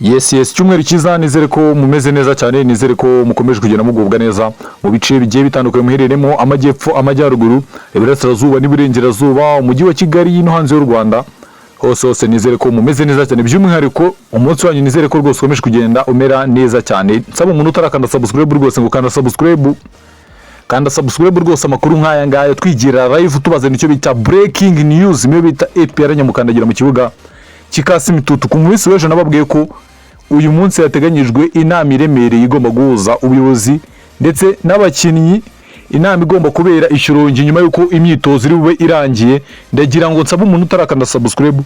Yes, icyumweru cyiza. Nizere ko mumeze neza cyane, nizere ko mukomeje kugenda mugubwa neza mu bice bigiye bitandukanye muherereyemo: amajyepfo, amajyaruguru, iburasirazuba n'iburengerazuba, umujyi wa Kigali no hanze y'u Rwanda hose hose. Nizere ko mumeze neza cyane. By'umwihariko umunsi wanyu nizere ko rwose ukomeje kugenda umera neza cyane. Nsaba umuntu utarakanda subscribe rwose ngo kanda subscribe, kanda subscribe rwose. Amakuru nk'aya ngaya twigira live, tubazana icyo bita breaking news, niyo bita APR nyamukandagira mu kibuga kikasi imitutu. Ku munsi w'ejo nababwiye ko uyu munsi hateganyijwe inama iremereye igomba guhuza ubuyobozi ndetse n'abakinnyi, inama igomba kubera i Shyorongi nyuma y'uko imyitozo iri bube irangiye. Ndagira ngo nsabe umuntu utarakanda subscribe,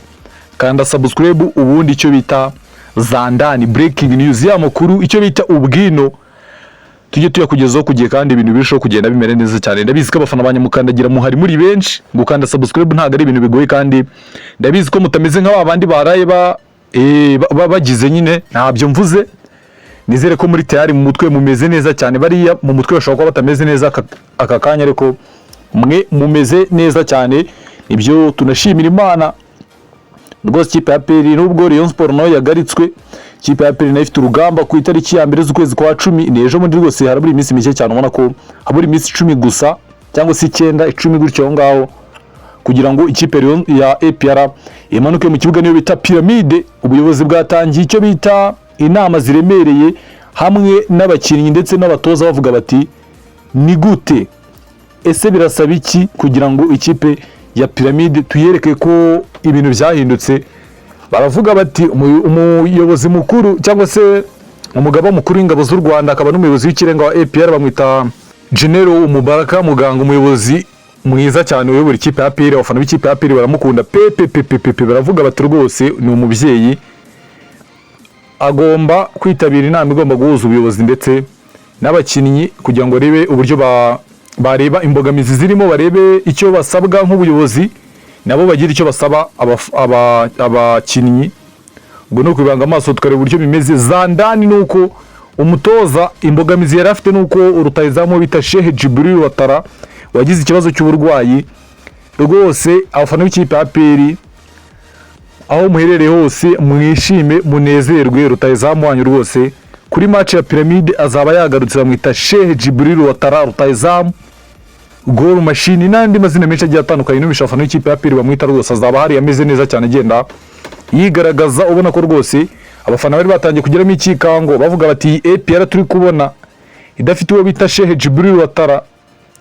kanda subscribe, ubundi icyo bita zandani breaking news, ya makuru, icyo bita ubwino, tujye tuyakugezaho ku gihe kandi ibintu birushaho kugenda bimera neza cyane. Ndabizi ko abafana ba nyamukandagira muhari muri benshi. Gukanda subscribe ntabwo ari ibintu bigoye, kandi ndabizi ko mutameze nka ba bandi baraye bagize nyine, ntabyo mvuze. Nizere ko muri tayari, mu mutwe mumeze neza cyane. Bariya mu mutwe bashobora kuba batameze neza aka kanya, ariko mwe mumeze neza cyane, nibyo tunashimira Imana rwose. Ikipe ya APR, nubwo Rayon Sport nayo yagaritswe, ikipe ya APR nayo ifite urugamba ku itariki ya 1 z'ukwezi kwa 10. Ni ejo bundi rwose, harabura iminsi mike cyane. Ubona ko habura iminsi 10 gusa cyangwa se 9, 10 gutyo aho ngaho, kugira ngo ikipe ya APR imanuke mu kibuga niyo bita Pyramide. Ubuyobozi bwatangiye icyo bita inama ziremereye hamwe n'abakinnyi ndetse n'abatoza, bavuga bati: "Ni gute? Ese birasaba iki kugira ngo ikipe ya Pyramide tuyereke ko ibintu byahindutse?" Baravuga bati umuyobozi mukuru cyangwa se umugaba mukuru w'ingabo z'u Rwanda akaba n'umuyobozi w'ikirenga wa APR, bamwita General Mubaraka Muganga, umuyobozi mwiza cyane uyobora ikipe ya APR. Abafana b'ikipe ya APR baramukunda pe pe pe pe pe pe. Baravuga bati rwose ni umubyeyi, agomba kwitabira inama igomba guhuza ubuyobozi ndetse n'abakinnyi kugira ngo barebe uburyo bareba imbogamizi zirimo, barebe icyo basabwa nk'ubuyobozi, nabo bagira icyo basaba abakinnyi. Ubwo ni ukubibanga amaso tukareba uburyo bimeze. Zandani ni uko umutoza imbogamizi yari afite ni uko rutahizamu bita Shehe Djibril Ouattara wagize ikibazo cy'uburwayi. Rwose abafana b'ikipe ya APR aho muherereye hose mwishime, munezerwe. Rutahizamu wanyu rwose kuri match ya Pyramide azaba yagarutse. Bamwita Shehe Djibril Ouattara, rutahizamu, goal machine n'andi mazina menshi agiye atandukanye n'ubisha abafana b'ikipe ya APR bamwita. Rwose azaba hari ameze neza cyane, agenda yigaragaza. Ubona ko rwose abafana bari batangiye kugeramo ikikango, bavuga bati: "Iyi APR turi kubona idafite uwo bita Shehe Djibril Ouattara,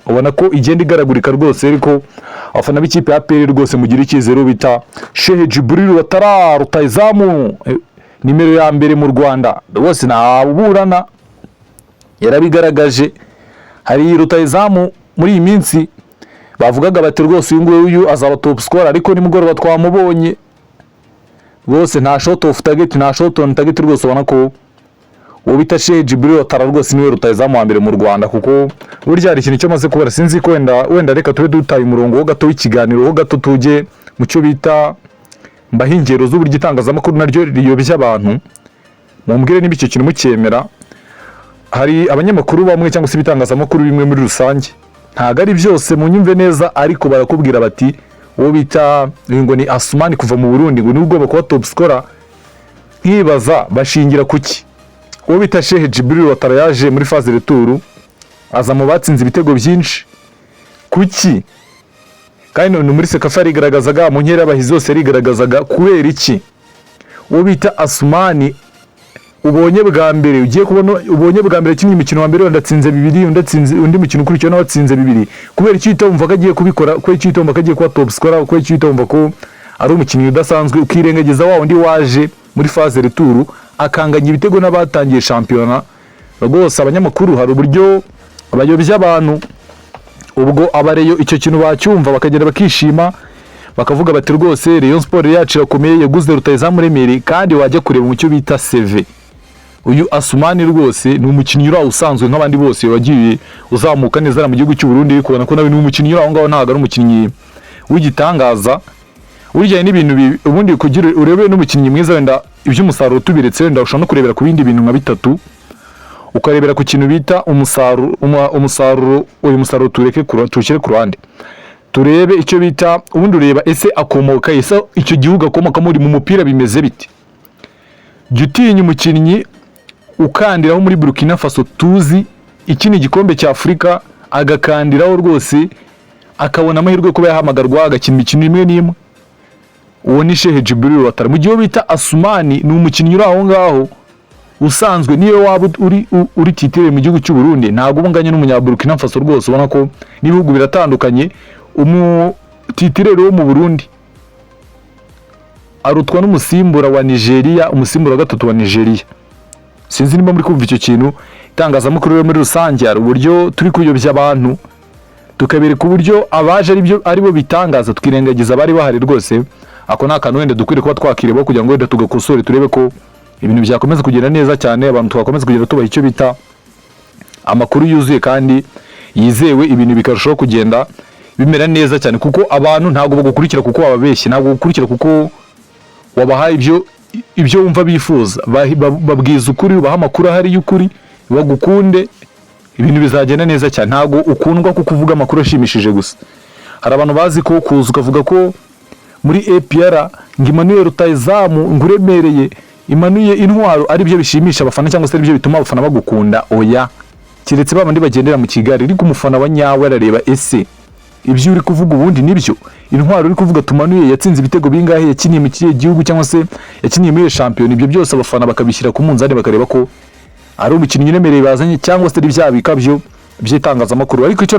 ubona ko igenda igaragurika rwose." Ariko abafana b'ikipe ya APR rwose mugire icyizere, uwo bita Shehe Djibril Ouattara, rutahizamu nimero ya mbere mu Rwanda, rwose ntaburana, yarabigaragaje. Hari rutahizamu muri iyi minsi bavugaga bati rwose uyu nguyu azaba top scorer, ariko nimugoroba twamubonye rwose nta shot off target, nta shot on target. Rwose ubona ko uwo bita Shehe Djibril Ouattara rwose niwe rutahizamu wa mbere mu Rwanda. Kuko burya hari ikintu cyo maze kubara, sinzi ko wenda reka tube dutaye umurongo ho gato w'ikiganiro, ho gato tujye mu cyo bita mbaho ingero z'uburyo itangazamakuru naryo riyobya abantu. Mumbwire niba icyo kintu mucyemera. Hari abanyamakuru bamwe cyangwa se ibitangazamakuru bimwe muri rusange, ntabwo ari byose, munyumve neza, ariko barakubwira bati uwo bita uyu ngo ni Asumani kuva mu Burundi ngo niwe ugomba kuba top scorer. Nkibaza bashingira kuki? Uwo bita Shehe Djibril Ouattara yaje muri phase retour, aza mu batsinze ibitego byinshi. Kuki kandi ni muri CECAFA yarigaragazaga, mu nkera y'abahizi zose yarigaragazaga? Kubera iki uwo bita Asumani ubonye bwa mbere, ugiye kubona, ubonye bwa mbere kimwe, umukino wa mbere wenda atsinze bibiri, undi atsinze undi mukino ukurikiyeho nawe atsinze bibiri, kubera iki uhita wumva ko agiye kubikora? Kubera iki uhita wumva ko agiye kuba top scorer? Kubera iki uhita wumva ko ari umukinnyi udasanzwe, ukirengagiza wa wundi waje muri phase retour akanganya ibitego n'abatangiye shampiyona? Rwose abanyamakuru hari uburyo bayobya abantu. Ubwo abareyo icyo kintu bacyumva, bakagenda bakishima, bakavuga bati rwose Rayon Sport yacu irakomeye, yaguze rutahizamu uremereye. Kandi wajya kureba mu cyo bita CV, uyu Asumani rwose ni umukinnyi uri aho usanzwe nk'abandi bose wagiye uzamuka neza mu gihugu cy'u Burundi, ariko ubona ko nawe ni umukinnyi uri aho ngaho, ntabwo ari umukinnyi w'igitangaza. Burya n'ibintu ubundi kugira urebe n'umukinnyi mwiza, wenda iby'umusaruro tubiretse, wenda ushobora no kurebera ku bindi bintu nka bitatu. Ukarebera ku kintu bita umusaruro, umusaruro, uyu musaruro tureke tuwushyire ku ruhande, turebe icyo bita ubundi ureba ese akomoka, ese icyo gihugu akomokamo uri mu mupira bimeze bite? Jya utinya umukinnyi ukandiraho muri Burkina Faso, tuzi iki ni igikombe cya Afurika, agakandiraho rwose akabona amahirwe yo kuba yahamagarwa agakina imikino imwe n'imwe. Uwo ni Shehe Djibril Ouattara. Mu gihe uwo bita Asumani ni umukinnyi uri aho ngaho usanzwe, niyo waba uri titulaire mu gihugu cy'u Burundi, ntabwo uba unganya n'umunya Faso rwose. Ubona ko n'ibihugu biratandukanye. Umutitulaire wo mu Burundi arutwa n'umusimbura wa Nigeria, umusimbura wa gatatu wa Nigeria. Sinzi niba muri kumva icyo kintu. Itangazamakuru rero muri rusange hari uburyo turi kuyobya abantu, tukabereka uburyo abaje aribyo aribo bitangaza, tukirengagiza abari bahari rwose. Ako ni akantu wenda dukwiriye kuba twakirebaho kugira ngo wenda tugakosore, turebe ko ibintu byakomeza kugenda neza cyane, abantu twakomeza kugenda tubaha icyo bita amakuru yuzuye kandi yizewe, ibintu bikarushaho kugenda bimera neza cyane. Kuko abantu ntabwo bagukurikira kuko wababeshye, ntabwo bagukurikira kuko wabahaye ibyo wumva bifuza. Babwiza ukuri, ubaha amakuru ahari y'ukuri, bagukunde, ibintu bizagenda neza cyane. Ntabwo ukundwa kuko uvuga amakuru ashimishije gusa. Hari abantu bazi ko kuza ukavuga ko muri APR ngo Emmanuel rutayizamu ngo uremereye imanuye intwaro ari byo bishimisha abafana cyangwa se ari byo bituma abafana bagukunda. Oya, keretse ba bandi bagendera mu kigare. Ariko umufana wa nyawe arareba: ese ibyo uri kuvuga ubundi nibyo? Intwaro uri kuvuga tumanuye yatsinze ibitego bingahe? Yakiniye mu kihe gihugu cyangwa se yakiniye muri iyo shampiyona? Ibyo byose abafana bakabishyira ku munzani, bakareba ko ari umukinnyi uremereye bazanye cyangwa se ari bya bikabyo by'itangazamakuru. Ariko icyo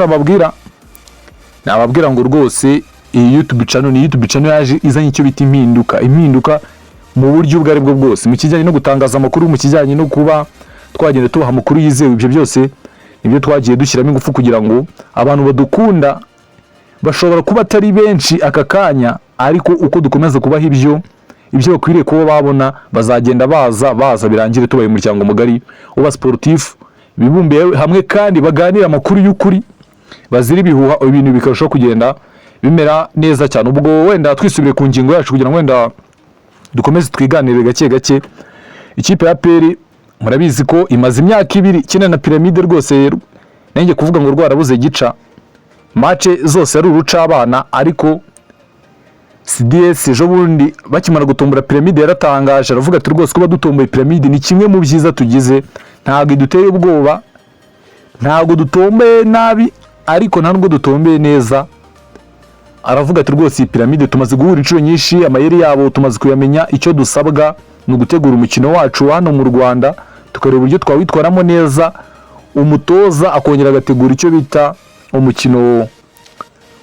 nababwira ngo rwose iyi YouTube channel ni YouTube channel yaje izanye icyo bita impinduka, impinduka mu buryo ubwo aribwo bwose, mu kijyanye no gutangaza amakuru, mu kijyanye no kuba twagenda tubaha amakuru yizewe. Ibyo byose nibyo twagiye dushyiramo ingufu kugira ngo abantu badukunda, bashobora kuba atari benshi aka kanya, ariko uko dukomeza kubaha ibyo bakwiriye kuba babona, bazagenda baza baza, birangire tubaye umuryango mugari w'aba sportif bibumbiye hamwe kandi baganira amakuru y'ukuri bazira ibihuha, ibintu bikarushaho kugenda bimera neza cyane. Ubwo wenda twisubire ku ngingo yacu kugira ngo wenda dukomeze twiganire gake gake. Ikipe ya APR murabizi ko imaze imyaka 2 ikina na Pyramide rwose, nanjye kuvuga ngo rwarabuze gica, match zose ari urucabana. Ariko CDS ejo bundi bakimara gutombora Pyramide yaratangaje, aravuga ati: "Rwose kuba dutomboye Pyramide ni kimwe mu byiza tugize, ntabwo iduteye ubwoba, ntabwo dutombeye nabi, ariko nta nubwo dutombeye neza." Aravuga ati: "Rwose iyi Pyramide tumaze guhura inshuro nyinshi, amayeri yabo tumaze kuyamenya. Icyo dusabwa ni ugutegura umukino wacu hano mu Rwanda, tukareba uburyo twawitwaramo neza, umutoza akongera agategura icyo bita umukino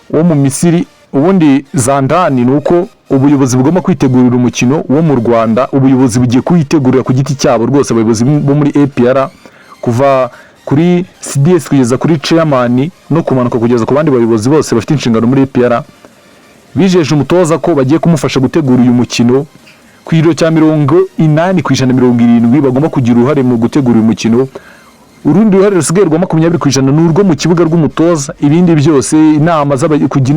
wo mu Misiri." Ubundi zandani ni uko ubuyobozi bugomba kwitegurira umukino wo mu Rwanda. Ubuyobozi bugiye kuwitegurira ku giti cyabo rwose. Abayobozi bo muri APR, kuva kuri CDS kugeza kuri chairman no kumanuka kugeza ku bandi bayobozi bose bafite inshingano muri APR, bijeje umutoza ko bagiye kumufasha gutegura uyu mukino ku kigero cya 80%, 70 bagomba kugira uruhare mu gutegura uyu mukino. Urundi ruhare rusigaye rwa 20% ni urwo mu kibuga rw'umutoza. Ibindi byose, inama z'aba kugira